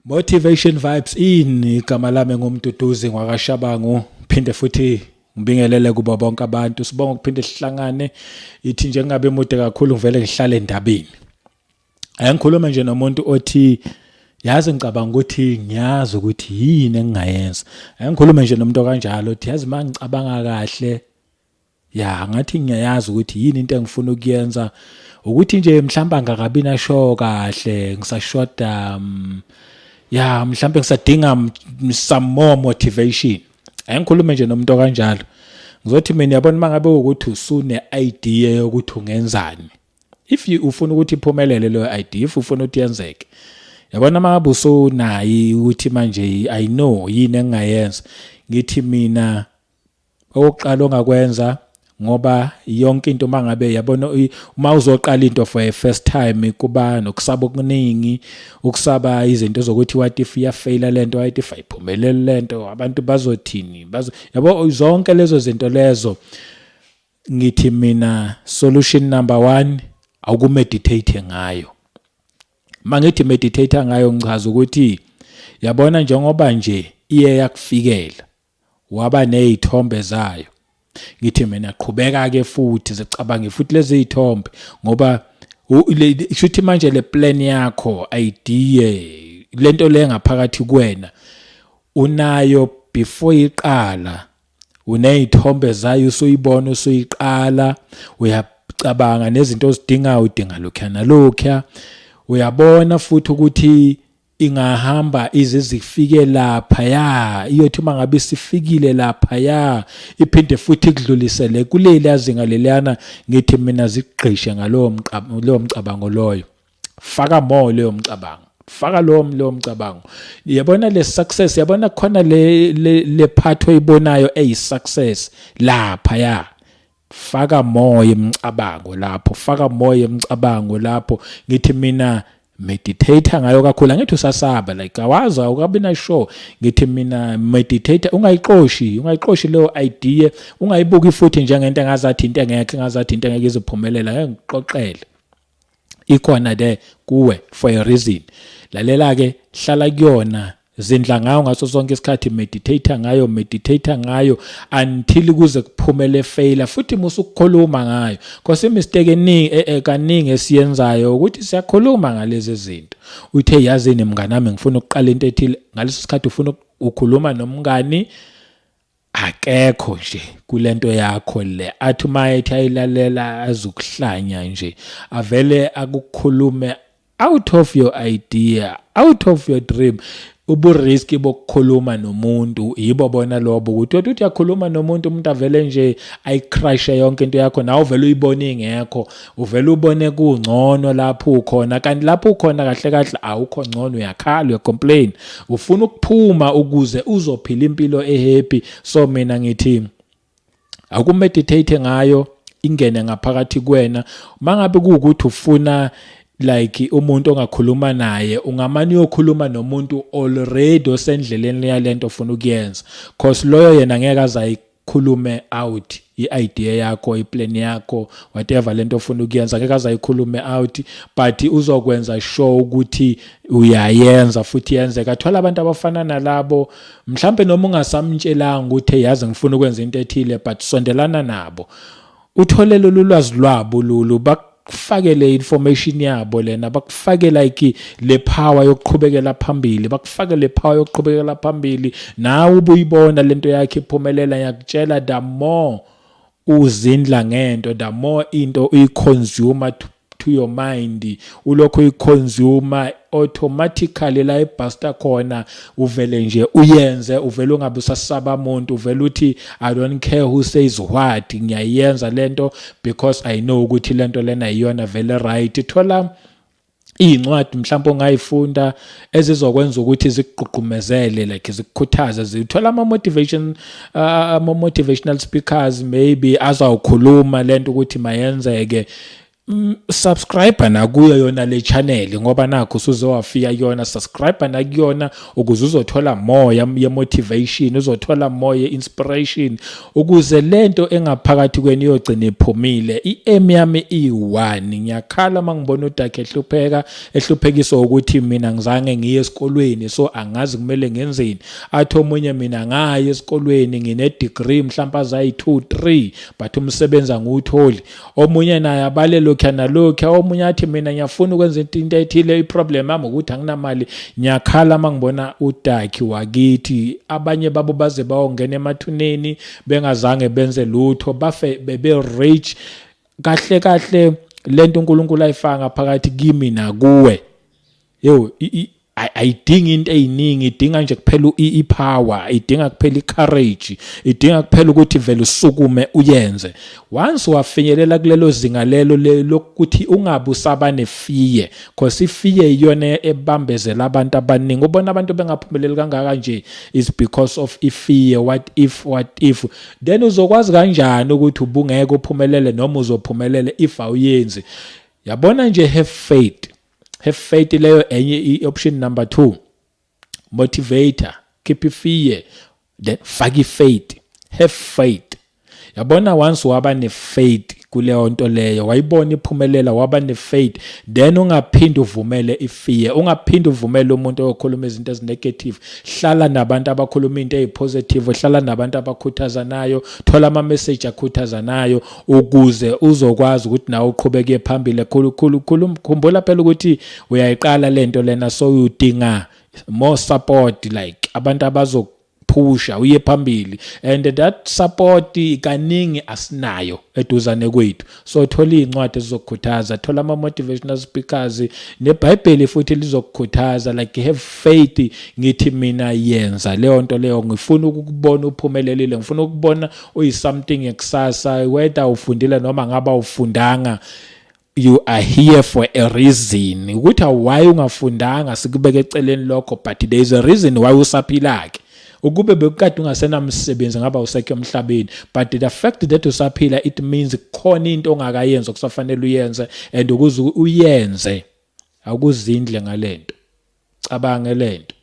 Motivation Vibes in igama lami nguMduduzi ngwakaShabangu, phinde futhi ngibingelele kubo bonke abantu. Sibonga ukuphinde sihlangane. Ithi nje ngingabe mude kakhulu, ngivele ngihlale endabeni. Ake ngikhulume nje nomuntu othi, yazi, ngicabanga ukuthi ngiyazi ukuthi yini engingayenza. Ake ngikhulume nje nomuntu okanjalo othi, yazi, uma ngicabanga kahle, ya, ngathi ngiyayazi ukuthi yini into engifuna ukuyenza, ukuthi nje mhlawumbe angakabi nasho kahle, ngisashoda, ya, mhlawumbe ngisadinga some more motivation. Ake ngikhulume nje nomuntu okanjalo. Ngizothi mina, yabona, uma ngabe ukuthi usune idea yokuthi ungenzani, if you ufuna ukuthi iphumelele leyo idea, if ufuna ukuthi yenzeke, yabona, uma ngabe usunayi ukuthi manje I know yini engingayenza, ngithi mina okokuqala ongakwenza, ngoba yonke into, mangabe, yabona, uma uzoqala into for a first time, kuba nokusaba okuningi, ukusaba izinto zokuthi what if iyafaila lento, what if ayiphumeleli lento, abantu bazothini, bazo, yabo, zonke lezo zinto lezo. Ngithi mina, solution number 1, awukumeditate ngayo. Mangithi meditate ngayo, ngichaza ukuthi, yabona, njengoba nje iye yakufikela, waba nezithombe zayo, ngithi mina qhubeka ke futhi zicabange futhi lezi zithombe, ngoba shuthi manje le plan yakho, idea, lento le ngaphakathi kuwena unayo before iqala, unezithombe zayo, usuyibona usuyiqala, uyacabanga nezinto ozidingayo, udinga lokhuya nalokhuya, uyabona futhi ukuthi ingahamba ize zifike lapha, ya, iyothi uma ngabe isifikile lapha, ya, iphinde futhi ikudlulisele kuleli azinga leliyana. Ngithi mina zigqishe ngalowo mcabango, lowo mcabango loyo. Faka more leyo mcabango, faka lowo mcabango. Yabona le success, yabona, khona le part oyibonayo eyi success lapha, ya, faka more imicabango lapho, faka more imicabango lapho. Ngithi mina meditate ngayo kakhulu. Angithi usasaba, like awazi, awukabi na sure, ngithi mina meditate, ungayixoshi, ungayixoshi leyo idea, ungayibuki futhi njengento engazathi into engekho, engazathi into engeke izophumelela. Ngeke ngixoxele, ikhona there kuwe for a reason. Lalela ke, hlala kuyona, zindla ngayo ngaso sonke isikhathi, meditate ngayo, meditate ngayo until kuze kuphumele failure. Futhi musukukhuluma ngayo, because imistake eningi, kaningi esiyenzayo ukuthi siyakhuluma ngalezi zinto. Uthe, yazini mngani wami, ngifuna ukuqala into ethile. Ngaleso sikhathi ufuna ukhuluma nomngani, akekho nje kulento yakho le. Athi uma ethi ayilalela, azukuhlanya nje, avele akukhulume out of your idea, out of your dream. Uburisk bokukhuluma nomuntu yibo bona lobo, ukuthi uthi uyakhuluma nomuntu, umuntu avele nje ayicrashe yonke into yakho, nawe uvele uyibone ingekho, uvele ubone kungcono lapho ukhona, kanti lapho ukhona kahle kahle awukho ngcono, uyakhala, uyacomplain, ufuna ukuphuma ukuze uzophila impilo ehappy. So mina ngithi akumeditate ngayo, ingene ngaphakathi kuwena. Mangabe kuwukuthi ufuna like umuntu ongakhuluma naye, ungamane uyokhuluma nomuntu already osendleleni yalento ofuna ukuyenza, cause loyo yena ngeke aze ayikhulume out i-idea yakho, iplan yakho, whatever lento ofuna ukuyenza, ngeke aze ayikhulume out, but uzokwenza sure ukuthi uyayenza futhi yenzeka. Thola abantu abafana nalabo, mhlambe noma ungasamtshelanga ukuthi, yazi, ngifuna ukwenza into ethile, but sondelana nabo, uthole lolu lwazi lwabo lolu, bakufakele information yabo lena, bakufake like le power yokuqhubekela phambili, bakufake le power yokuqhubekela phambili. Nawe ubuyibona lento yakhe iphumelela. Ngiyakutshela, the more uzindla ngento, the more into uyiconsume to your mind, ulokhu uyiconsume, automatically la ibhasta khona uvele nje uyenze, uvele ungabe usasaba umuntu, uvele uthi, I don't care who says what, ngiyayenza lento because I know ukuthi lento lena iyona vele right. Thola iy'ncwadi mhlawumbe ongayifunda ezizokwenza ukuthi zikugqugqumezele, like zikukhuthaze, zithola ama-motivation, ama-motivational speakers maybe azawukhuluma lento ukuthi mayenzeke. Subscribe nakuyo yona le channel, ngoba nakho usuzowafika kuyona. Subscribe nakuyona ukuze uzothola more ye motivation, uzothola more ye inspiration, ukuze lento engaphakathi kwenu iyogcina iphumile. I-aim yami iyi-one. Ngiyakhala uma ngibona udakhe ehlupheka, ehluphekiswa ukuthi mina ngizange ngiye esikolweni, so angazi kumele ngenzeni. Athi omunye, mina ngaye esikolweni, ngine-degree mhlawumpe azayi-2 3, but umsebenzi angiwutholi. Omunye naye abale lokhuya nalokhuya. Omunye athi, mina ngiyafuna ukwenza into ethile, iproblem yami ukuthi anginamali. Ngiyakhala uma ngibona udakhi wakithi, abanye babo baze bayongena emathuneni bengazange benze lutho, bafe bebe-rich. Kahle kahle, lento uNkulunkulu ayifaka ngaphakathi kimi nakuwe, yo, ayidingi into eziningi. Idinga nje kuphela ipower, idinga kuphela icourage, idinga kuphela ukuthi vele usukume uyenze. Once wafinyelela kulelo zinga lelo lokuthi ungabe usaba nefear, because ifear iyona ebambezela abantu abaningi. Ubona abantu bengaphumeleli kangaka nje is because of ifear. What if, what if? Then uzokwazi kanjani ukuthi ubungeke uphumelele noma uzophumelele if awuyenzi? Yabona nje, have faith, have faith. Leyo enye i-option number 2. Motivator, keep ifear, then faka i-faith. Have faith. Yabona, once waba ne-faith kuleyo nto leyo, wayibona iphumelela, waba ne-faith, then ungaphinde uvumele ifear, ungaphinde uvumele umuntu okhuluma izinto ezinegative. Hlala nabantu abakhuluma into ezipositive, hlala nabantu abakhuthazanayo, thola ama-message akhuthazanayo ukuze uzokwazi ukuthi nawe uqhubeke phambili. Khulu khumbula phela ukuthi uyayiqala lento lena, so udinga more support, like abantu abazo phusha uye phambili, and that support kaningi asinayo eduzane kwethu. So thola iy'ncwadi ezizokukhuthaza, thola ama-motivational speakers, nebhayibheli futhi lizokukhuthaza. Like, have faith. Ngithi mina, yenza leyo nto leyo. Ngifuna ukukubona uphumelelile, ngifuna ukubona uyi-something ekusasa, whether ufundile noma ngaba ufundanga. You are here for a reason. Ukuthi why ungafundanga, sikubeke eceleni lokho, but there is a reason why usaphila ke. Ukube bekukade ungasenamsebenzi, ngaba usekho emhlabeni, but the fact that usaphila, it means khona into ongakayenzi okusafanele uyenze, and ukuze uyenze, akuzindle ngalento, cabange lento.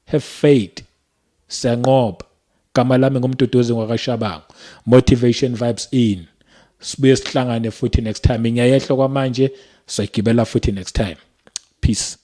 Have faith, siyanqoba. Gama lami nguMduduzi ngwakaShabangu, Motivation Vibes In. Sibuye sihlangane futhi next time. Ngiyayehla kwamanje, soyigibela futhi next time. Peace.